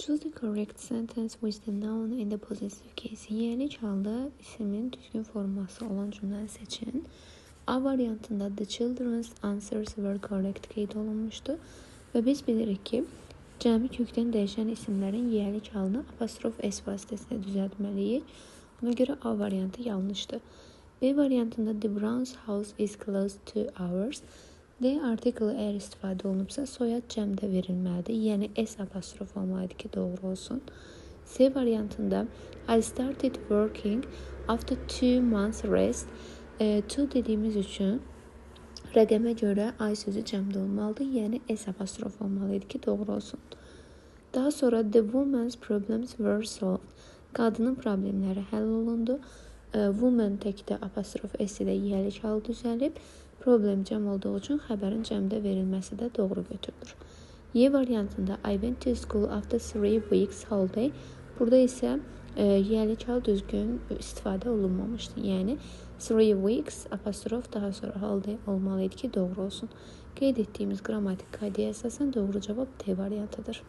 Choose the correct sentence with the noun in the possessive case. Yiyəlik halda ismin düzgün forması olan cümləni seçin. A variantında the children's answers were correct qeyd olunmuşdu. Və biz bilirik ki, cəmi kökdən dəyişən isimlərin yiyəlik halını apostrof s vasitəsilə düzəltməliyik. Ona görə A variantı yanlışdır. B variantında the Browns house is close to ours. The artiklı əgər istifadə olunubsa, soyad cəmdə verilməlidir. Yəni S apostrof olmalıdır ki, doğru olsun. C variantında I started working after 2 months rest. To dediyimiz üçün rəqəmə görə I sözü cəmdə olmalıdır. Yəni S apostrof olmalı idi ki, doğru olsun. Daha sonra the woman's problems were solved. Qadının problemləri həll olundu. Woman təkdə apostrof S ilə yiyəlik halı düzəlib. Problem cəm olduğu üçün xəbərin cəmdə verilməsi də doğru götürülür. Y variantında I went to school after 3 weeks holiday. Burada isə yiyəlik hal düzgün istifadə olunmamışdı. Yəni 3 weeks apostrof daha sonra holiday olmalı idi ki, doğru olsun. Qeyd etdiyimiz qrammatik qaydaya əsasən doğru cavab D variantıdır.